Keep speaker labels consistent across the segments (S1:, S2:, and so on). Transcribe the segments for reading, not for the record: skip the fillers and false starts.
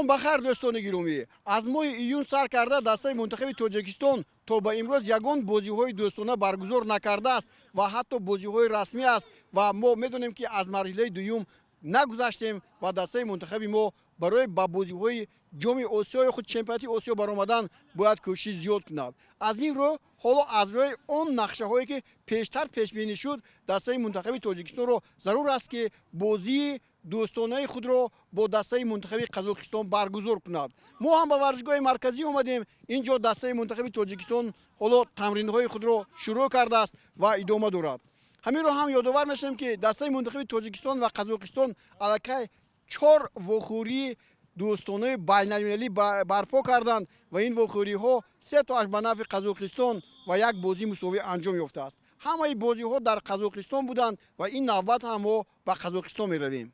S1: Шом ба хайр, дӯстони гиромӣ. Аз моҳи июн сар карда дастаи мунтахаби Тоҷикистон то ба имрӯз ягон бозиҳои дӯстона баргузор накардааст ва ҳатто бозиҳои расмӣ аст. Ва мо медонем, ки аз марҳилаи дуюм нагузаштем ва дастаи мунтахаби мо барои ба бозиҳои Ҷоми Осиё ё худ Чемпионати Осиё баромадан бояд кӯшиши зиёд кунад. Аз ин рӯ, ҳоло аз рӯи он нақшаҳое, ки пештар пешбинӣ шуд, дастаи мунтахаби Тоҷикистонро зарур аст, ки бозии дӯстонаи худро бо дастаи мунтахаби Қазоқистон баргузор кунад. Мо ҳам ба варзишгоҳи марказӣ омадем. Ин ҷо дастаи мунтахаби Тоҷикистон ҳоло тамринҳои худро шурӯъ кардааст ва идома дорад. Ҳаминро ҳам ёдовар мешавем, ки дастаи мунтахаби Тоҷикистон ва Қазоқистон аллакай чор вохӯрии дӯстонаи байналмилалӣ барпо карданд ва ин вохӯриҳо се тоаш ба нафъи Қазоқистон ва як бозии мусовӣ анҷом ёфтааст. Ҳамаи бозиҳо дар Қазоқистон буданд ва ин навбат ҳам мо ба Қазоқистон меравем.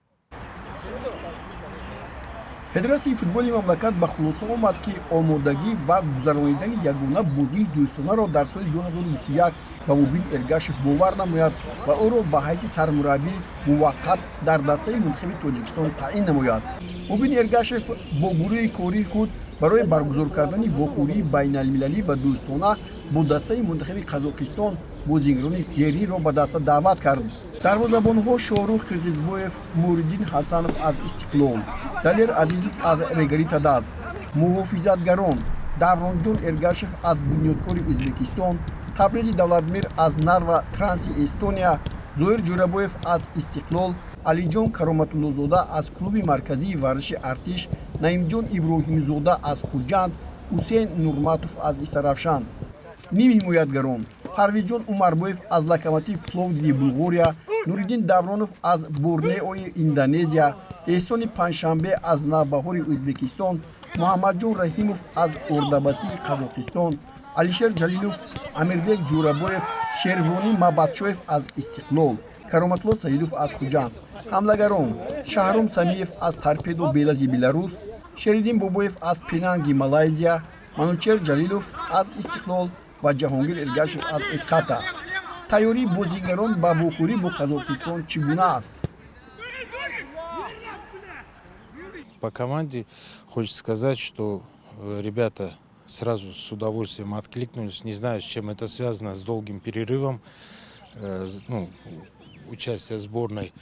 S1: Федератсияи футболи мамлакат ба хулоса омад, ки омодагӣ ва гузаронидани ягона бозии дӯстонаро дар соли 2021 ба Мубин Эргашев бовар намояд ва ӯро ба ҳайси сармураббии муваққат дар дастаи мунтахаби Тоҷикистон таъин намояд. Мубин Эргашев бо гурӯҳи кории худ барои баргузор кардани вохӯрии байналмилалӣ ва дӯстона бо дастаи мунтахаби Қазоқистон бозигарони зеринро ба даста даъват кард: дарвозабонҳо Шоҳрух Қирғизбоев, Муҳриддин Ҳасанов аз «Истиқлол», Далер Азизов аз «Регари Тадаз», муҳофизатгарон Давронҷон Эргашев аз «Бунёдкори» Ӯзбекистон, Табрези Давлатмир аз «Нарва Транси» Эстония, Зоир Ҷӯрабоев аз «Истиқлол», Алиҷон Кароматуллозода аз клуби марказии варзиши «Артиш», Наимҷон Иброҳимзода аз «Хуҷанд», Ҳусейн Нурматов аз «Истаравшан», нимҳимоятгарон Парвизҷон Умарбоев аз «Локомотив» Пловдиви Булғория, Нуриддин Давронов аз «Борнеои» Индонезия, Эҳсони Панҷшанбе аз «Навбаҳори» Ӯзбекистон, Муҳаммадҷон Раҳимов аз «Ордабасии» Қазоқистон, Алишер Ҷалилов, Амирбек Ҷӯрабоев, Шервонӣ Мабатшоев аз «Истиқлол», Кароматулло Саидов аз «Хуҷанд», ҳамлагарон Шаҳром Самиев аз «Торпедо» Белази Беларус, Шериддин Бобоев аз «Пенанги» Малайзия, Манучер Ҷалилов аз «Истиқлол» ва Ҷаҳонгир Эргашев аз «Эсхата». Тайёрии бозигарон ба вохӯрӣ бо Қазоқистон чӣ гуна аст?
S2: По команде хочется сказать, что ребята сразу с удовольствием откликнулись. Не знаю, с чем это связано, с долгим перерывом, ну, участия сборной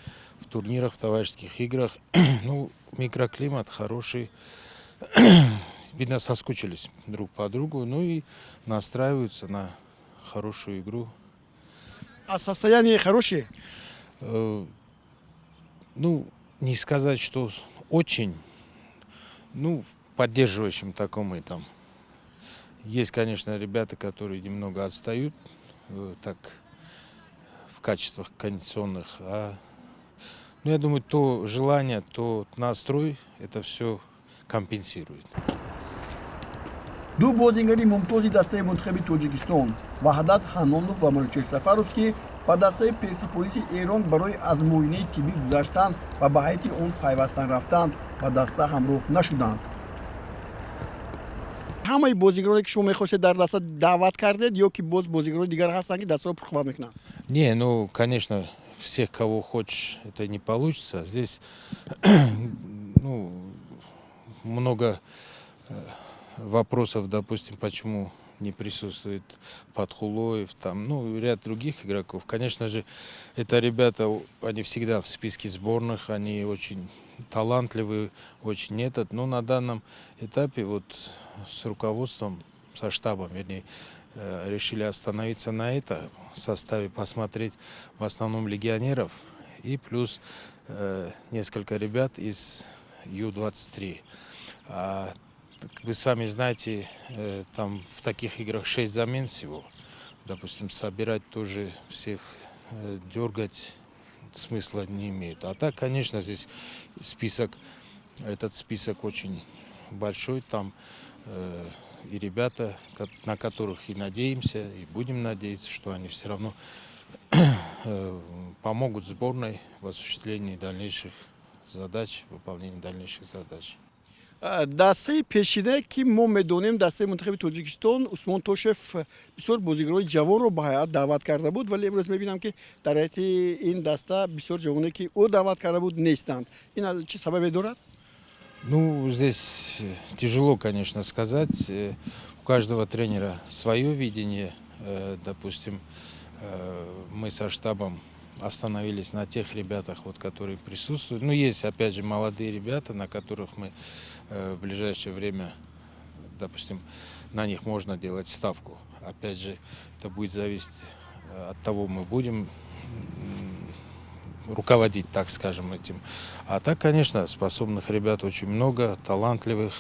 S2: в турнирах, в товарищеских играх. Ну, микроклимат хороший. Видно, соскучились друг по другу, ну и настраиваются на хорошую игру.
S1: А состояние хорошее?
S2: Ну, не сказать, что очень, ну, в поддерживающем таком этом. Есть, конечно, ребята, которые немного отстают, так, в качествах кондиционных. Ну, я думаю, то желание, то настрой это все компенсирует.
S1: Ду бозигари мумтози дастаи мунтахаби Тоҷикистон, Ваҳдат Ҳаннонов ва Манучер Сафаров, ки ба дастаи «Персиполиси» Эрон барои аз муоинаи тиббӣ гузаштан ва ба ҳайати он пайвастан рафтанд, ба даста ҳамроҳ нашуданд. Ҳамаи бозигароне, ки шумо мехостед, дар даста даъват кардед ё ки боз бозигарони дигар ҳастанд, ки дастаро пурқувват мекунанд?
S2: Не, ну, конечно, всех, кого хочешь, это не получится. Здесь, ну, много вопросов, допустим, почему не присутствует Фатхулоев, там, ну, ряд других игроков. Конечно же, это ребята, они всегда в списке сборных, они очень талантливые, очень этот, но на данном этапе вот с руководством, со штабом, вернее, решили остановиться на этом составе, посмотреть в основном легионеров и плюс несколько ребят из Ю-23. А, вы сами знаете, там в таких играх 6 замен всего. Допустим, собирать тоже всех, дергать смысла не имеет. А так, конечно, здесь список, этот список очень большой. Там и ребята, на которых и надеемся, и будем надеяться, что они все равно помогут сборной в осуществлении дальнейших задач, выполнении дальнейших задач.
S1: Дастаи пешина, ки мо медонем, дастаи мунтахаби Тоҷикистон, Усмон Тошев бисёр бозигарони ҷавонро ба ҳайат даъват карда буд, вале имрӯз мебинам, ки дар ҳайати ин даста бисёр ҷавоне, ки ӯ даъват карда буд, нестанд. Ин аз чӣ сабабе дорад?
S2: Ну, здесь тяжело, конечно, сказать. У каждого тренера свое видение. Допустим, мы со штабом остановились на тех ребятах, вот, которые присутствуют. Ну, есть, опять же, молодые ребята, на которых мы в ближайшее время, допустим, на них можно делать ставку. Опять же, это будет зависеть от того, мы будем руководить, так скажем, этим. А так, конечно, способных ребят очень много, талантливых.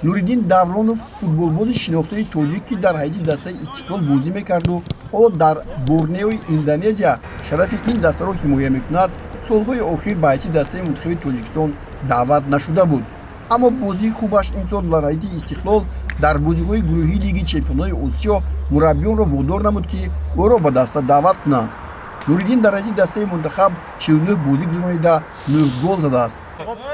S1: Нуриддин Давронов, футболбози шинохтаи тоҷик, ки дар ҳайати дастаи Истиқлол бозӣ мекарду ҳоло дар Борнеои Индонезия шарафи ин дастаро ҳимоя мекунад, солҳои охир ба ҳайати дастаи мунтахаби Тоҷикистон даъват нашуда буд. Аммо бозии хубаш имсол дар ҳайати Истиқлол дар бозиҳои гурӯҳии Лиги чемпионони Осиё мураббиёнро водор намуд, ки ӯро ба даста даъват кунанд. Нуриддин дар ҳайати дастаи мунтахаб 49 бозӣ гузаронида, 9 гол задааст.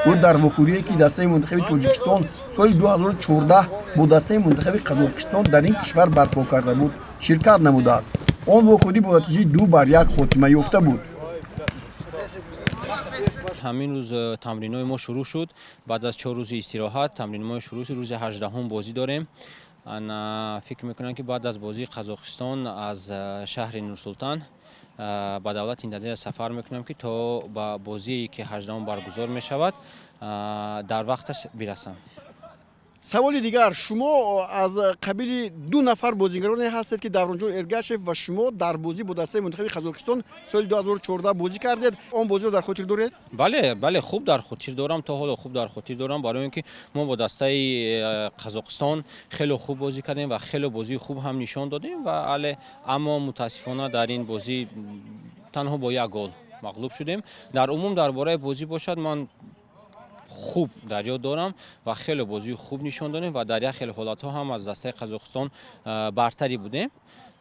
S1: Ӯ дар вохӯрие, ки дастаи мунтахаби Тоҷикистон соли 2014 бо дастаи мунтахаби Қазоқистон дар ин кишвар барпо карда буд, ширкат намудааст. Он вохӯрӣ бо натиҷаи 2-1 хотима ёфта буд.
S3: Ҳамин рӯз тамринҳои мо шурӯъ шуд. Баъд аз 4 рӯзи истироҳат тамринҳои шурӯъ шуд. Рӯзи 18-ум бозӣ дорем. Фикр мекунам, ки баъд аз бозии Қазоқистон аз шаҳри Нурсултан ба давлати Индонезия сафар мекунам, ки то ба бозие, ки 18-ум баргузор мешавад, дар вақташ бирасам.
S1: Саволи дигар: шумо аз қабили ду нафар бозигароне ҳастед, ки Давронҷон Эргашев ва шумо, дар бозӣ бо дастаи мунтахаби Қазоқистон соли 2014 бозӣ кардед. Он бозиро дар хотир доред?
S3: Бале, бале, хуб дар хотир дорам, то ҳоло хуб дар хотир дорам, барои он ки мо бо дастаи Қазоқистон хеле хуб бозӣ кардем ва хеле бозии хуб ҳам нишон додем ва але аммо мутаассифона дар ин бозӣ танҳо бо як гол мағлуб шудем. Дар умум дар бораи бозӣ бошад, ман хуб дар ёд дорам ва хеле бозии хуб нишон додем ва дар як хеле ҳолатҳо ҳам аз дастаи Қазоқистон бартарӣ будем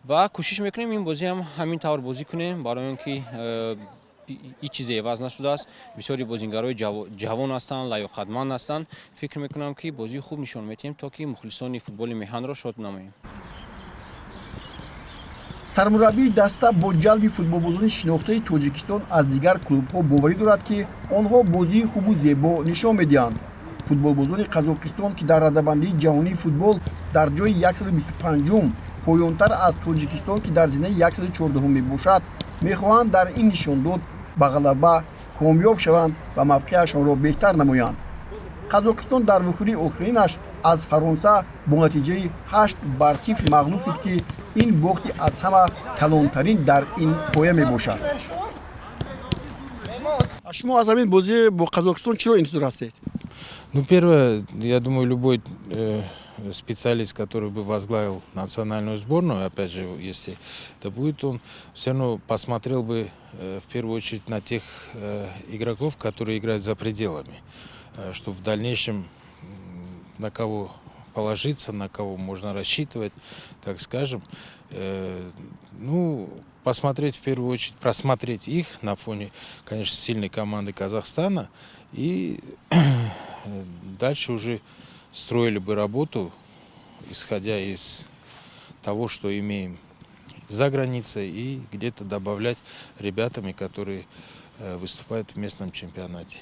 S3: ва кӯшиш мекунем, ин бозӣ ҳам ҳамин тавр бозӣ кунем, барои он ки ҳеҷ чизе иваз нашудааст. Бисёри бозингарои ҷавон ҳастанд, лаёқатманд ҳастанд. Фикр мекунам, ки бозии хуб нишон медиҳем, то ки мухлисони футболи меҳанро шод намоем.
S1: Сармураббии даста бо ҷалби футболбозони шинохтаи Тоҷикистон аз дигар клубҳо боварӣ дорад, ки онҳо бозии хубу зебо нишон медиҳанд. Футболбозони Қазоқистон, ки дар радабандии ҷаҳонии футбол дар ҷои 125-ум, поёнтар аз Тоҷикистон, ки дар зинаи 114 мебошад, мехоҳанд дар ин нишондод ба ғалаба комёб шаванд ва мавқеашонро беҳтар намоянд. Қазоқистон дар вохӯрии охиринаш аз Фаронса бо натиҷаи 8-0 мағлуб шуд, ки ин бохти аз ҳама калонтарин дар ин поя мебошад. Шумо аз ҳамин бозӣ бо Қазоқистон чиро интизор ҳастед?
S2: Ну, первое, я думаю, любой специалист, который бы возглавил национальную сборную, опять же, если это будет он, все равно посмотрел бы в первую очередь на тех игроков, которые играют за пределами, чтобы в дальнейшем на кого положиться, на кого можно рассчитывать, так скажем. Ну, посмотреть в первую очередь, просмотреть их на фоне, конечно, сильной команды Казахстана и дальше уже строили бы работу, исходя из того, что имеем за границей, и где-то добавлять ребятами, которые выступают в местном чемпионате.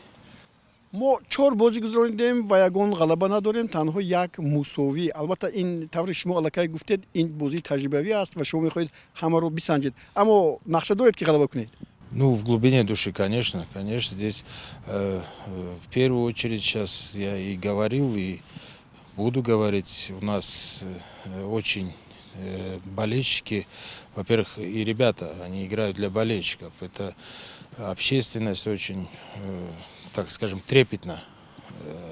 S1: Мо чор бозӣ гузаронидем ва ягон ғалаба надорем, танҳо як мусовӣ. Албатта, ин тавре шумо аллакай гуфтед, ин бозии таҷрибавӣ аст ва шумо мехоҳед ҳамаро бисанҷед, аммо нақша доред, ки ғалаба кунед?
S2: Ну, в глубине души, конечно, конечно, здесь в первую очередь сейчас я и говорил, и буду говорить, у нас очень болельщики, во-первых, и ребята, они играют для болельщиков, это общественность очень, так скажем, трепетно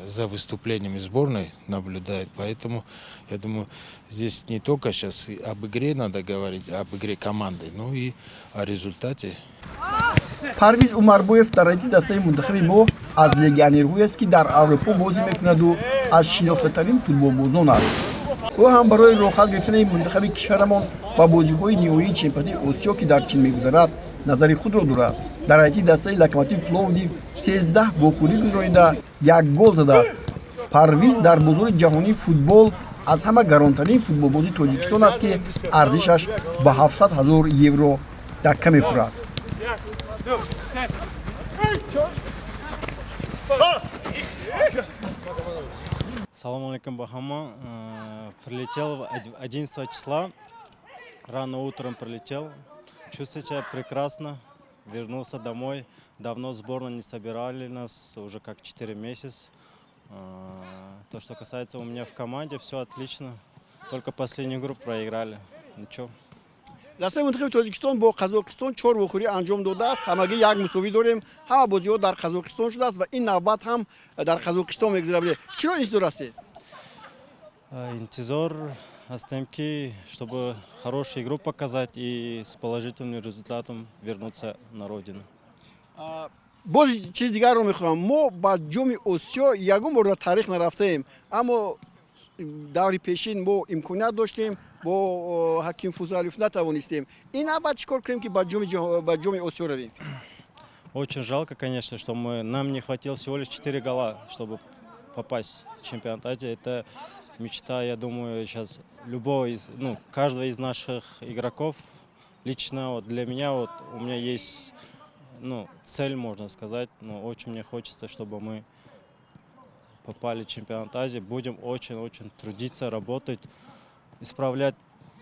S2: за выступлениями сборной наблюдает. Поэтому, я думаю, здесь не только сейчас об игре надо говорить, об игре команды, но и о результате.
S1: Парвиз Умарбоев дар ҳайати дастаи мунтахаби мо аз легионерҳоест, ки дар Аврупо бозӣ мекунаду аз шинохтатарин футболбозон аст. Ӯ ҳам барои роҳхат гирифтани мунтахаби кишварамон ба бозиҳои ниҳоии чемпионати Осиё, ки дар Чин мегузарад, назари худро дорад. Дар ҳайати дастаи Локомотив Пловдив 13 вохӯрӣ гузаронида, як гол задааст. Парвиз дар бозори ҷаҳонии футбол аз ҳама гаронтарин футболбози Тоҷикистон аст, ки арзишаш ба 700 ҳазор евро дакка мехӯрад.
S4: Салом алейкум ба ҳама. Прилетел 11 числа, рано утром прилетел. Чувствую себя прекрасно. Вернулся домой. Давно сборную не собирали нас, уже как 4 месяца. То, что касается у меня в команде, все отлично. Только последнюю игру проиграли. Ничего.
S1: Дастаи мунтахаби Тоҷикистон бо Қазоқистон чор вохӯрӣ анҷом додааст, ҳамагӣ як мусовӣ дорем. Ҳама бозиҳо дар Қазоқистон шудааст ва ин навбат ҳам дар Қазоқистон мегузарад. Чиро интизор ҳастед?
S4: Интизор ҳастем, ки чтобы хорошую игру показать и с положительным результатом вернуться на родину.
S1: Боз чизи дигарро мехоҳам. Мо ба Ҷоми Осиё ягон бор дар таърих нарафтаем, аммо даври пешин мо имконият доштем, бо Ҳаким Фузалиев натавонистем. Ин навбат чӣ кор кунем, ки ба Ҷоми Осиё равем?
S4: Очень жалко, конечно, что нам не хватило всего лишь 4 гола, чтобы попасть в чемпионат Азии. Это мечта, я думаю, сейчас любого из, ну, каждого из наших игроков. Лично вот для меня, вот у меня есть, ну, цель, можно сказать, но очень мне хочется, чтобы мы попали в чемпионат Азии. Будем очень-очень трудиться, работать, исправлять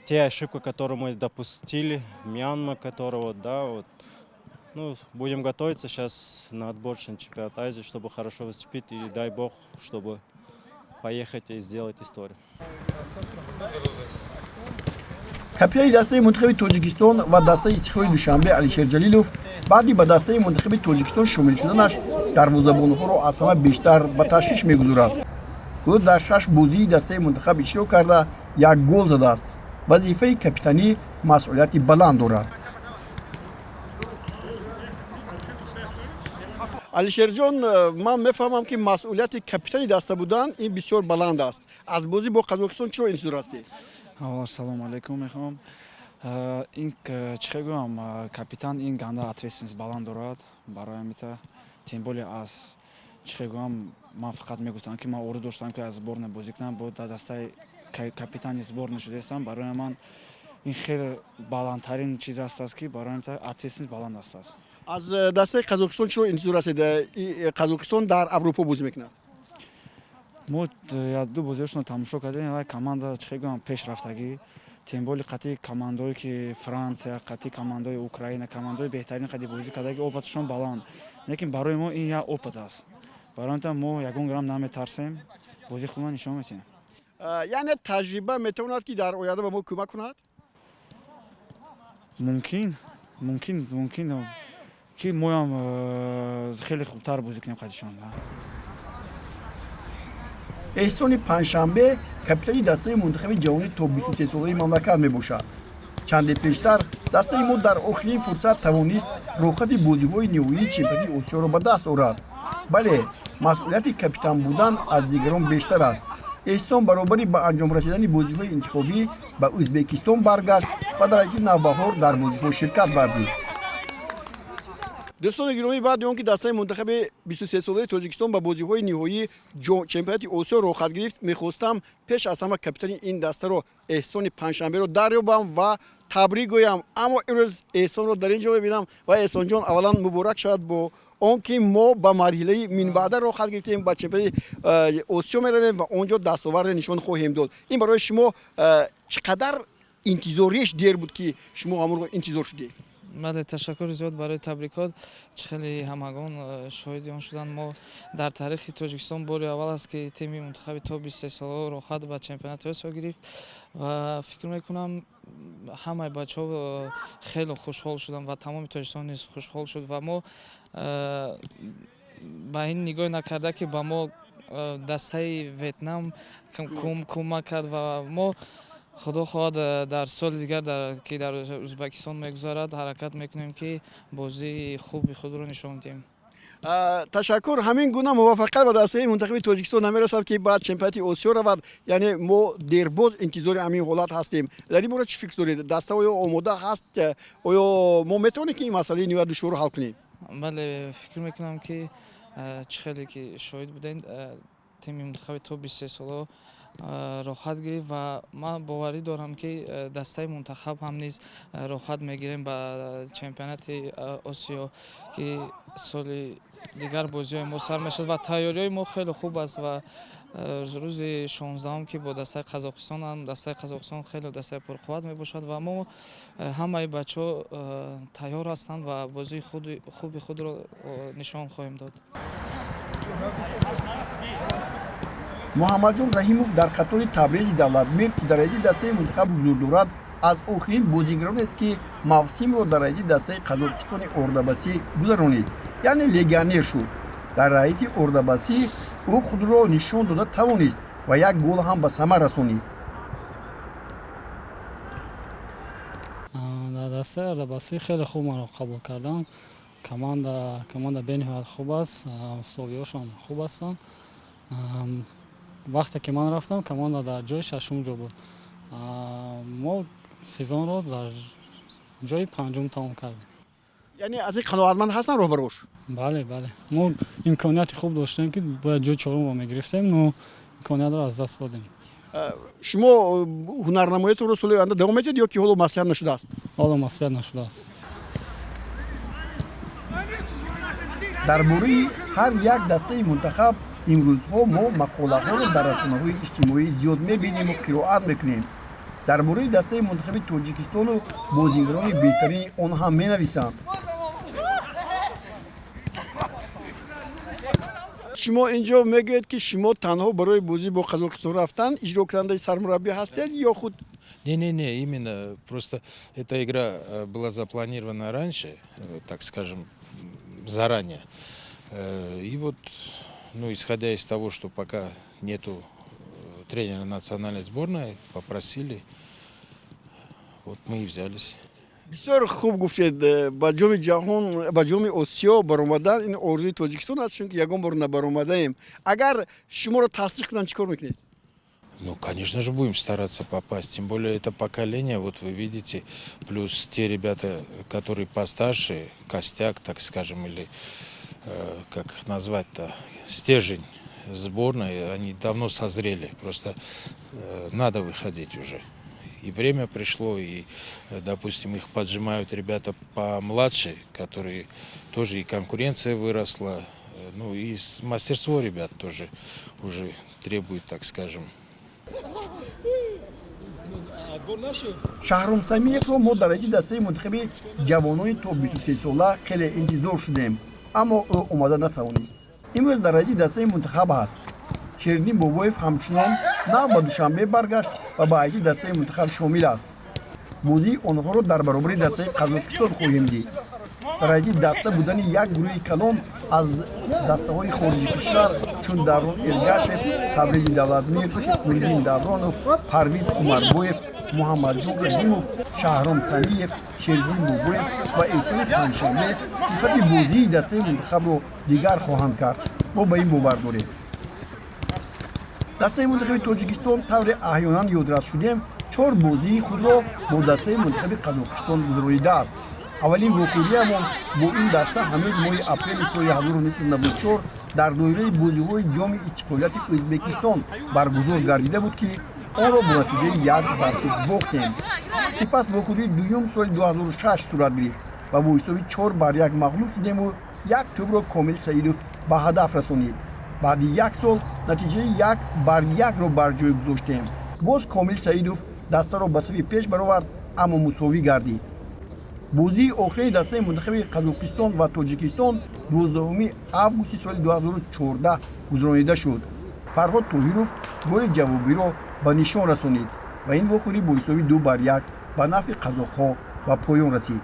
S4: те ошибки, которые мы допустили, Мьянма, которого, да, вот. Ну, будем готовиться сейчас на отборочный чемпионат Азии, чтобы хорошо выступить и, дай бог, чтобы поехать и сделать историю.
S1: Капитани дастаи мунтахаби Тоҷикистон ва дастаи Истиқлоли Душанбе Алишер Ҷалилов баъди ба дастаи мунтахаби Тоҷикистон шомил шуданаш дарвозабонҳоро аз ҳама бештар ба ташвиш мегузорад. Ӯ дар шаш бозии дастаи мунтахаб иштирок карда, як гол задааст. Вазифаи капитанӣ масъулияти баланд дорад. Алишерҷон, ман мефаҳмам, ки масъулияти капитани даста будан ин бисёр баланд аст. Аз бозӣ бо Қазоқистон чиро интизор ҳастед?
S5: Аввал салому алайкум мехоҳам. Ин чӣ хел гӯям, капитан ин ганда ответственность баланд дорад барои ҳамита, тем более аз чӣ хел гӯям, ман фақат мегуфтам, ки ман орзу доштам, ки аз сборная бозӣ кунам, бо дар дастаи капитани сборная шудаистам. Барои ман ин хеле баландтарин чиз аст, ки барои ҳамита ответственность баланд аст.
S1: Аз дастаи Қазоқистон чиро интизор ҳастед? Қазоқистон дар Аврупо бозӣ мекунад.
S5: Мо ду бозиҳошонро тамошо кардем. Вай команда, чӣ хел гӯям, пешрафтагӣ, тем более қатъи командаое ки Франсия, қатъи командаои Украина, командаои беҳтарин қади бозӣ кардаги, опыташон баланд. Лекин барои мо ин як опыт аст. Барои ҳамин мо ягон грамм наметарсем, бозии худро нишон медиҳем.
S1: Яъне таҷриба метавонад, ки дар оянда ба мо кӯмак кунад?
S5: Мумкин, мумкин, мумкин, ки моям хеле хубтар бозӣ кунем қадишон.
S1: Эҳсони Панҷшанбе капитани дастаи мунтахаби ҷавонӣ то 23-солаи мамлакат мебошад. Чанде пештар дастаи мо дар охирин фурсат тавонист рӯхати бозиҳои ниҳоии чемпионати Осиёро ба даст орад. Бале, масъулияти капитан будан аз дигарон бештар аст. Эҳсон баробари ба анҷом расидани бозиҳои интихобӣ ба Ӯзбекистон баргашт ва дар ҳайати Навбаҳор дар бозиҳо ширкат варзид. Дӯстони гиромӣ, баъди он ки дастаи мунтахаби 23-солаи Тоҷикистон ба бозиҳои ниҳоии чемпионати Осиё роҳхат гирифт, мехостам пеш аз ҳама капитани ин дастаро, Эҳсони Панҷшанберо, дарёбам ва табрик гӯям. Аммо имрӯз Эҳсонро дар ин ҷо мебинам. Ва Эҳсонҷон, аввалан муборак шавад бо он ки мо ба марҳилаи минбаъда роҳхат гирифтем, ба чемпионати Осиё меравем ва он ҷо дастоварде нишон хоҳем дод. Ин барои шумо чӣ қадар интизориеш дер буд, ки шумо ҳамонро интизор шудед?
S6: Бале, ташаккури зиёд барои табрикот. Чӣ хеле ҳамагон шоҳиди он шуданд, мо дар таърихи Тоҷикистон бори аввал аст, ки тими мунтахаби то 23 солаҳо роҳхат ба чемпионати Осиё гирифт ва фикр мекунам, ҳамаи бачаҳо хеле хушҳол шуданд ва тамоми Тоҷикистон низ хушҳол шуд. Ва мо ба ин нигоҳ накарда, ки ба мо дастаи Ветнам кӯмак кард ва мо, худо хоҳад, дар соли дигар, ки дар Ӯзбекистон мегузарад, ҳаракат мекунем, ки бозии хуби худро нишон диҳем.
S1: Ташаккур. Ҳамин гуна муваффақият ба дастаи мунтахаби Тоҷикистон намерасад, ки ба чемпионати Осиё равад. Яъне мо дербоз интизори ҳамин ҳолат ҳастем. Дар ин бора чӣ фикр доред? Даста оё омода ҳаст? Оё мо метавонем, ки ин масъалаи ниҳоят душворро ҳал кунем?
S6: Бале, фикр мекунам, ки чӣ хеле ки шоҳид будем, тими мунтахаби то 23 солаҳо роҳхат гирифт ва ман боварӣ дорам, ки дастаи мунтахаб ҳам низ роҳхат мегирем ба чемпионати Осиё, ки Соли дигар бозиҳои мо сар мешавад ва тайёриҳои мо хеле хуб аст ва рӯзи 16-ум ки бо дастаи Қазоқистон ҳам, дастаи Қазоқистон хеле дастаи пурқувват мебошад ва мо ҳамаи бачаҳо тайёр ҳастанд ва бозии хуби худро нишон хоҳем дод.
S1: Муҳаммадҷон Раҳимов дар қатори Табрези Давлатмир, ки дар ҳайати дастаи мунтахаб ҳузур дорад, аз охирин бозигаронест, ки мавсимро дар ҳайати дастаи Қазоқистони Ордабасӣ гузаронид, яъне легионер шуд. Дар ҳайати Ордабасӣ ӯ худро нишон дода тавонист ва як гол ҳам ба самар расонид.
S7: Дар дастаи Ордабасӣ хеле хуб маро қабул карданд. Команда бениҳоят хуб аст, условиҳошон хуб ҳастанд. Вақте ки ман рафтам, команда дар ҷои шашум ҷо буд. Мо сезонро дар ҷои панҷум тамом кардем.
S1: Яъне аз ин қаноатманд ҳастанд роҳбарош?
S7: Бале, бале, мо имконияти хуб доштем, ки бояд ҷои чорумро мегирифтем, но имкониятро аз даст додем.
S1: Шумо ҳунарнамоиятонро соли оянда давом медиҳед ё ки ҳоло маслиҳат нашудааст?
S7: Ҳоло маслиҳат нашудааст.
S1: Дар бораи ҳар як дастаи мунтахаб имрӯзҳо мо мақолаҳоро дар расонаҳои иҷтимоӣ зиёд мебинему қироат мекунем. Дар бораи дастаи мунтахаби Тоҷикистону бозигарони беҳтарини он ҳам менависанд. Шумо ин ҷо мегӯед, ки шумо танҳо барои бозӣ бо Қазоқистон рафтан иҷрокунандаи сармураббӣ ҳастед ё худ?
S2: Не, не, не, именно просто эта игра была запланирована раньше, так скажем, заранее. И вот, ну, исходя из того, что пока нету тренера национальной сборной, попросили, вот мы и взялись.
S1: Бисёр хуб гуфтед, ба ҷоми ҷаҳон, ба ҷоми Осиё баромадан ин орзуи Тоҷикистон аст, чунки ягон бор набаромадаем. Агар шуморо тасдиқ кунанд, чӣ кор мекунед?
S2: Ну, конечно же, будем стараться попасть. Тем более это поколение, вот вы видите, плюс те ребята, которые постарше, костяк, так скажем, или как их назвать-то, стержень сборной, они давно созрели. Просто надо выходить уже. И время пришло, и, допустим, их поджимают ребята помладше, которые тоже и конкуренция выросла, ну и мастерство ребят тоже уже требует, так скажем.
S1: Шаҳром Самиевро мо дар ҳайати дастаи мунтахаби ҷавонони то 23 сола хеле интизор шудем, аммо ӯ омада натавонист. Имрӯз дар ҳайати дастаи мунтахаб ҳаст. Шериддин Бобоев ҳамчунон нав ба Душанбе баргашт ва ба ҳайати дастаи мунтахаб шомил аст. Бозии онҳоро дар баробари дастаи Қазоқистон хоҳем дид. Дар ҳайати даста будани як гурӯҳи калон аз дастаҳои хориҷи кишвар, чун Даврон Эргашев, Табризи Давлатмир, Нуриддин Давронов, Парвиз Умарбоев, Муҳаммадҷон Раҳимов, Шаҳром Самиев, Шериддин Бобоев ва Эҳсони Панҷшанбе сифати бозии дастаи мунтахабро дигар хоҳанд кард. Мо ба ин бовар дорем. Дастаи мунтахаби Тоҷикистон тавре аҳёнан ёдрас шудем, чор бозии худро бо дастаи мунтахаби Қазоқистон гузаронидааст. Аввалин вохӯриямон бо ин даста ҳанӯз моҳи апрели соли 1994 дар доираи бозиҳои ҷоми истиқлолияти Ӯзбекистон баргузор гардида буд, ки онро бо натиҷаи 1-0 бохтем. Сипас вохӯрии дуюм соли 2006 сурат гирифт ва бо ҳисоби 4-1 мағлуб шудему як тӯбро Комил Саидов ба ҳадаф расонид. Баъди як сол натиҷаи 1-1-ро бар ҷой гузоштем. Боз Комил Саидов дастаро ба сафи пеш баровард, аммо мусовӣ гардид. Бозии охирини дастаи мунтахаби Қазоқистон ва Тоҷикистон 12 августи соли 2014 гузаронида шуд. Фарҳод Тоҳиров голи ҷавобиро ба нишон расонид ва ин вохӯрӣ бо ҳисоби 2-1 ба нафъи қазоқҳо ба поён расид.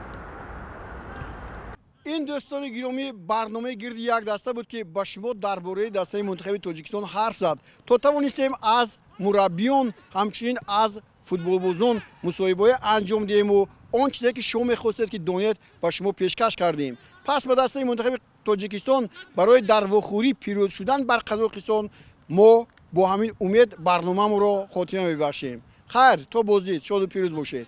S1: Ин, дӯстони гиромӣ, барномаи гирди як даста буд, ки ба шумо дар бораи дастаи мунтахаби Тоҷикистон ҳарф зад. То тавонистем аз мураббиён, ҳамчунин аз футболбозон мусоҳибаҳое анҷом диҳему он чизе ки шумо мехостед ки донед, ба шумо пешкаш кардем. Пас ба дастаи мунтахаби Тоҷикистон барои дар вохӯрӣ пирӯз шудан бар Қазоқистон мо бо ҳамин умед барномаамонро хотима мебахшем. Хайр, то боздид, шоду пирӯз бошед.